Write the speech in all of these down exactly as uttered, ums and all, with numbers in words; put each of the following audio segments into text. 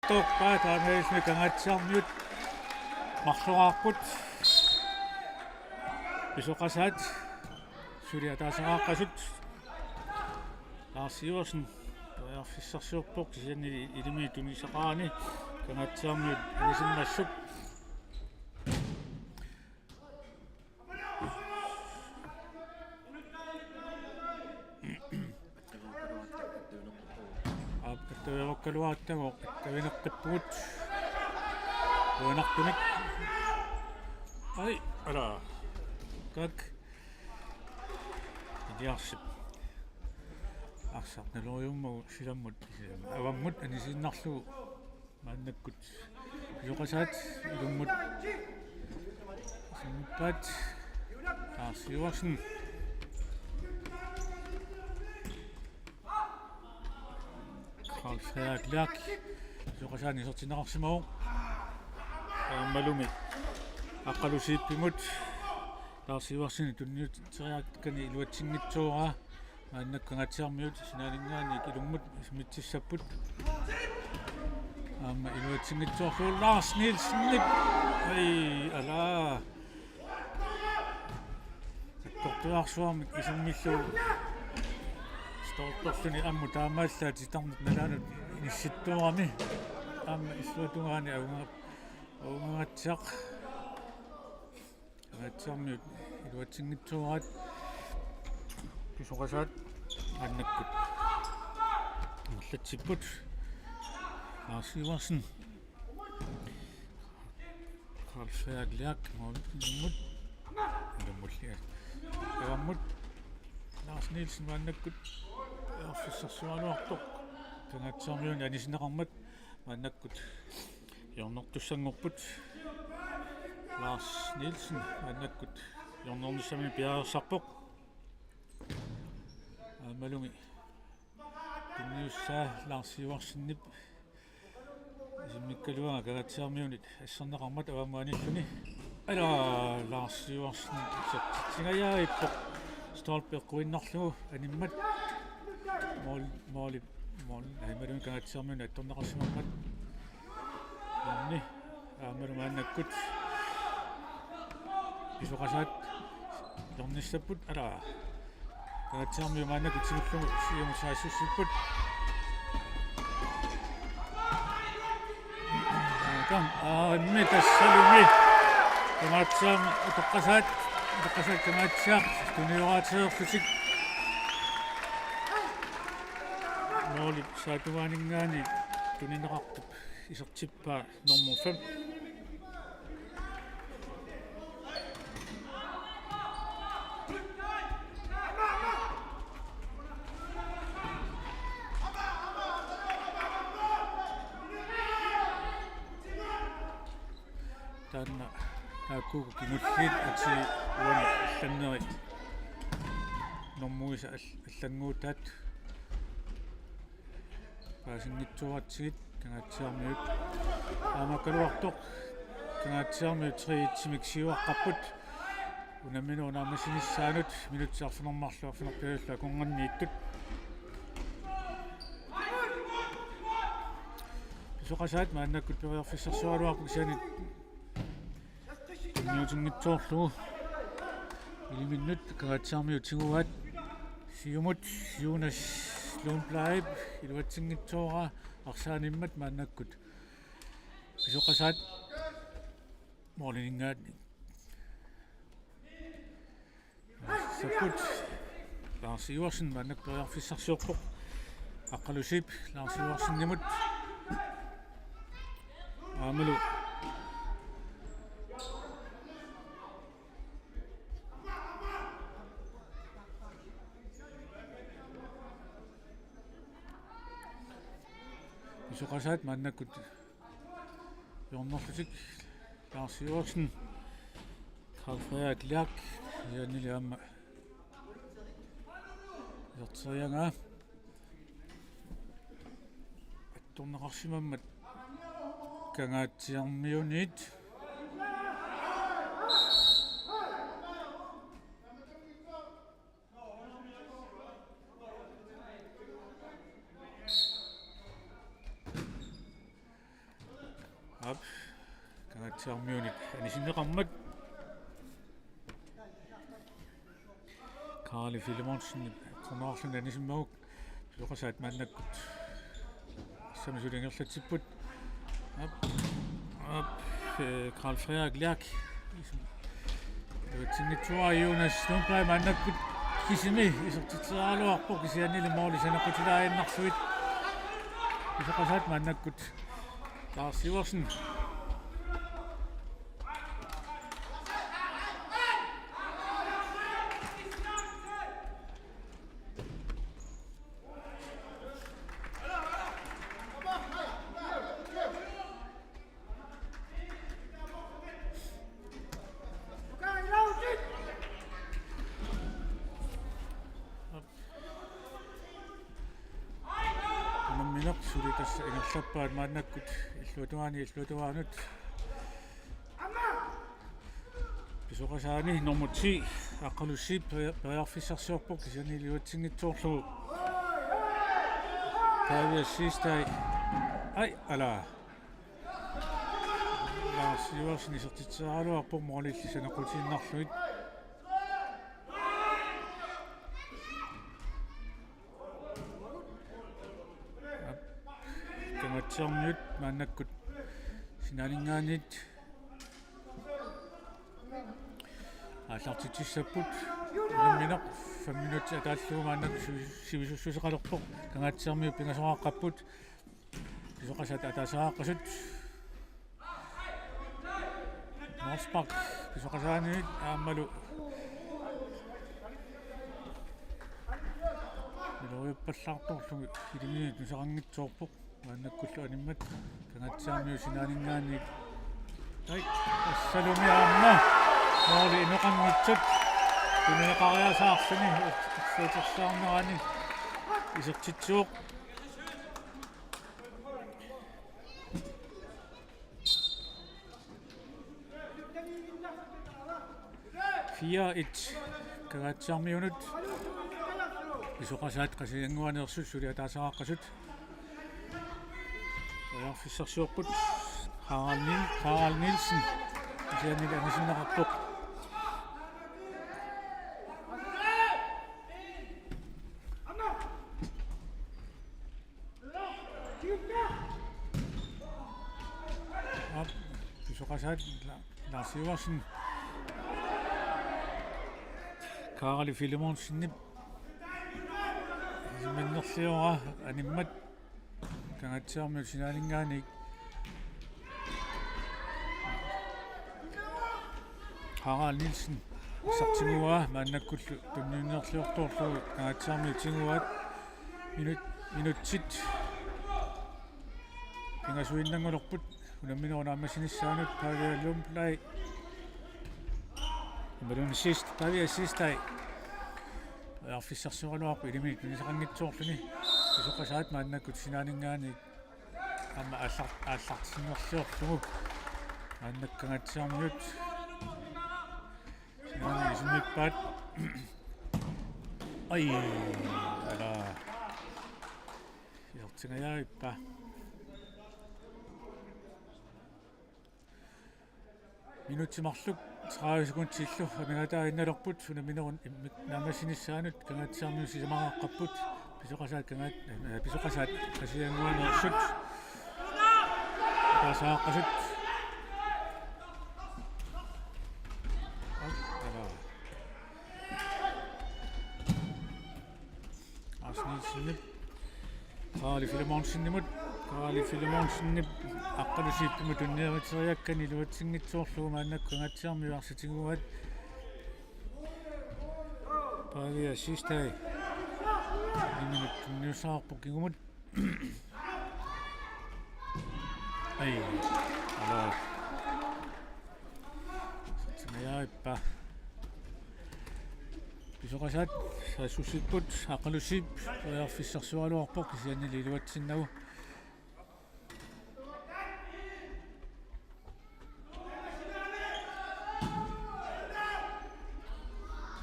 Toqqaat aamma Kangaatsiarmiut marloraarput. Pisoqasaat suli ataasiaqqasut. Lars Iversen periarfissarsiorpoq kisianni ilimi tunisaqarani Kangaatsiarmiut anisimmassuk. Aap, attaviarukkaluarattagu attavineqqippugut. Uinartunik. Ai, ala. Kak. Iliarsip. Arsaq naloriummagu silammut. Avammut anisiinnarlugu. Maannakkut Pisoqasaat ilummut simmippaat. Lars Iversen. Carl Frederik Lerch. Pisoqasaanut isertinneqarsimavoq. Aammalumi Aqqalusiippimut Lars Iversen tunniuteriakkani iluatsinngitsooraa. Maannakkut Kangaatsiarmiut sinaaninngaanniit ilummut isimmitsissapput. Aamma iluatsinngitsoorlugu Lars Nielsenip. Ai, ala. Akkortuarsuarmik isimmillugu. Stolperluni ammut taamaallaat titarneq nalaanut inissittoorami. Aamma illuatungaani avunga-, avungaatsiaq. Kangaatsiarmiut iluatsinngitsooraat. Pisoqasaat maannakkut ingerlatsipput. Lars Iversen. Carl Frederik Lerch målilummut. Ilummulli. Avammut. Lars Nielsen maannakkut periarfissarsioraluartoq. Kangaatsiarmiunit anisinneqarmat maannakkut hjørnertussanngorput. Lars Nielsen maannakkut hjørnernissamini piareersarpoq. Aammalumi tunniussaa Lars Iversenip isimmikkaluaraa Kangaatsiarmiunit asserneqarmat avammut anilluni. Ala, Lars Iversen isertitsingajaappoq. Stolpe eqquinnarlugu animmat. Mål, måli, mål. Aammalumi Kangaatsiarmiunit attorneqarsimammat. Janni. Aammalu maannakkut Pisoqasaat hjørnissapput, ala. Kangaatsiarmiut maannakkut tigullugu siumut saassussipput. Aamma tassalumi Kangaatsiarmiut Utoqqasaat, Utoqqasaat Kangaatsiaq tunioraateerlutik. Målip saatuaaninngaanniit tunineqartup isertippaa nummer fem. Taanna taakkuuku kingulliit atii uani allanneri normuisa all-, allannguutaat. Paasinngitsooratsigit Kangaatsiarmiut. Aamma kaluartoq Kangaatsiarmiut tre et-imik siuaqqapput. Unamminerup naammassinissaanut minutsit arfineq-marluk arfineq-pingasullu akornanniittut. Pisoqasaat maannakkut periarfissarsioraluarput kisianni tunniutinngitsoorlugu. Iliminnut Kangaatsiarmiut tiguaat. Siumut Jonas Lundbladip iluatsinngitsooraa arsaanimmat maannakkut Pisoqasaat målininngaanniit. Sapput. Lars Iversen maannakkut periarfissarsiorpoq. Aqqalusiip Lars Iversenimut. Aammalu Pisoqasaat maannakkut hjørnerlutik. Lars Iversen. Carl Frederik Lerch. Janili aamma iserteriaraa. Attorneqarsimammat Kangaatsiarmiunit. Aap, Kangaatsiarmiunit anisinneqarmat. Karli Filemonsen cornerluni anisimmagu. Pisoqasaat maannakkut arsami suli ingerlatsipput. Aap, aap, eh, Karl Frederik Lerch. Iluatsinngitsoorpaa. Jonas Lundblad maannakkut kisimi isertitseriaraluarpoq, kisiannili måli saneqqutilaaginnarlugu. Pisoqasaat maannakkut. Lars Iversen. Unammineq suli tassa ingerlappaat maannakkut illuatuaani illuatuaanut. Pisoqasaani nummer ti, Aqqalusiip, peri-, periarfissarsiorpoq, kisianni iluatsinngitsoorlugu. Pavia Siegstad. Ai, ala. Lars Iversen isertitseriaraluarpoq, målilli saneqqutiinnarlugu. Kangaatsiarmiut maannakkut sinaaninngaanniit aallartitsissapput. Unammineq fem minutsit ataallugu maannakkut sivi-, sivisussuseqalerpoq. Kangaatsiarmiut pingasoqaqqapput. Pisoqasaat ataasiaqqasut. Målspark Pisoqasaaniit aammalu iluariuppallaartorlugu iliminik nuseqanngitsoorpoq. Maannakkullu animmat Kangaatsiarmiut sinaaninngaanniit. Ai, tassalumi aamma måli inoqanngitsut. Tunineqariasaarluni isertitseriarnerani isertitsivoq. Fire et Kangaatsiarmiunut. Pisoqasaat Qasigiannguaneersut suli ataasiaqqasut. Periarfissarsiorput. Harald Niel-, Harald Nielsen. Kisiannili anisinneqarpoq. Aap, Pisoqasaat La-, Lars Iversen. Karli Filemonsenip. Isiminnerliora animmat Kangaatsiarmiut sinaaninngaanniit. Harald Nielsen isertitsiguaa maannakkullu tunniunnerliortoorlugu Kangaatsiarmiut tiguaat. Minut-, minutsit pingasuinnanngulerput unamminerup naammassinissaanut. Pavia Lundblad. Imaluunniit Siegst-, Pavia Siegstad. Periarfissarsioraluarpoq iliminik nuseqanngitsoorluni. Pisoqasaat maannakkut sinaaninngaanniit aamma aallar-, aallartinnerliorlugu. Maannakkut Kangaatsiarmiut sinaani isimmippaat. Ai, ala. Isertingajaavippa. Minutsit marluk tredive sekundsillu amigaataaginnalerput, unamminerup immik naammassinissaanut Kangaatsiarmiut sisamaqaqqapput. Pisoqasaat Kangaat-, eh, Pisoqasaat Qasigiannguaneersut. Ataasiaqqasut. Ala. Lars Nielsenip. Karli Filemonsenimut. Karli Filemonsenip Aqqalusiipimut tunniuteriakkani iluatsinngitsoorlugu maannakkut Kangaatsiarmiut arsaq tiguaat. Pavia Siegstad. Iminut tunniussavarput kingumut. Ai. Ala. Isertingajaavippa. Pisoqasaat saassussipput, Aqqalusiip periarfissarsioraluarpoq kisiannili iluatsinnagu.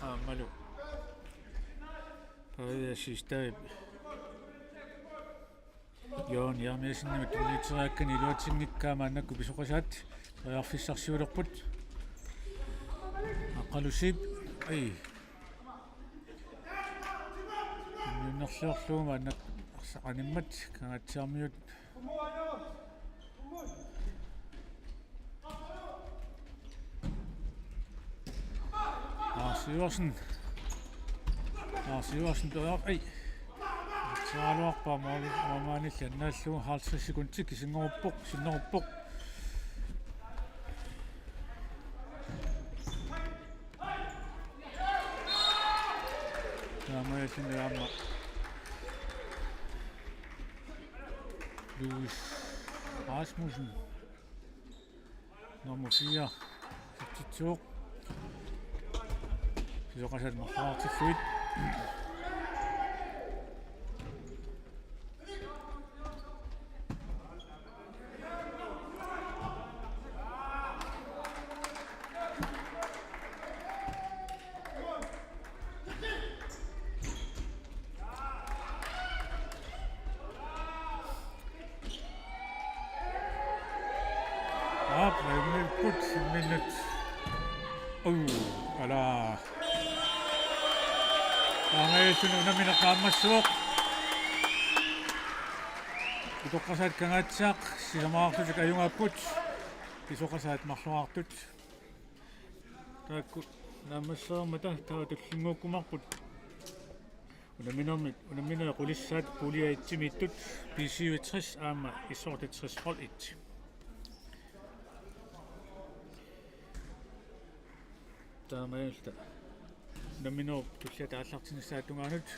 Aammalu Pavia Siegstadip. Jørgen Jeremiassenimit tunniuteriakkani iluatsinngikkaa maannakkut Pisoqasaat periarfissarsiulerput. Aqqalusiip, ai. Tunniunnerliorlugu maannakkut arsaq animmat Kangaatsiarmiut. Lars Iversen. Lars Iversen dør. Ai. Arsaraluarpaa mål. Målmandilli annaallugu halvtreds sekundit. Kisinngorupput. Sinnerupput. Taamaalilluni aamma Louis Rasmussen. Nummer fire. Sitsitsuk. Pisoqasaat marloraartillugit. Aap, ajunngilluinnarput minut. Uu, ala. Taamaalilluni unammineq naammassivoq. Utoqqasaat Kangaatsiaq sisamaraarlutik ajugaapput. Pisoqasaat marloraartut. Taakku naammassereermata taava tullinnguukkumaarput. Unamminermit, unamminerit qulissaat pulje et-imiittut B syvogtres aamma S otteogtres hold et. Taamaalilluta unamminerup tulliata aallartinnissaata tungaanut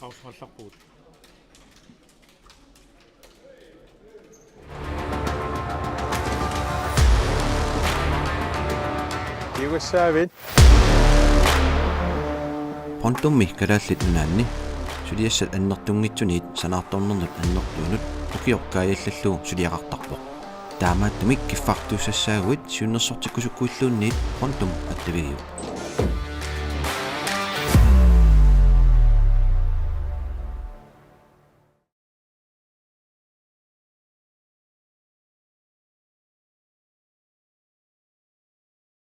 pauseqarallarpugut. Iugassaavit. Quantummi Kalaallit Nunaanni suliassat annertunngitsuniit sanaartornernut annertuunut ukioq kaajallallugu suliaqartarpoq. Taamaattumik kiffartuussassaaguit siunnersortikkusukkuilluunniit Quantum attavigiuk.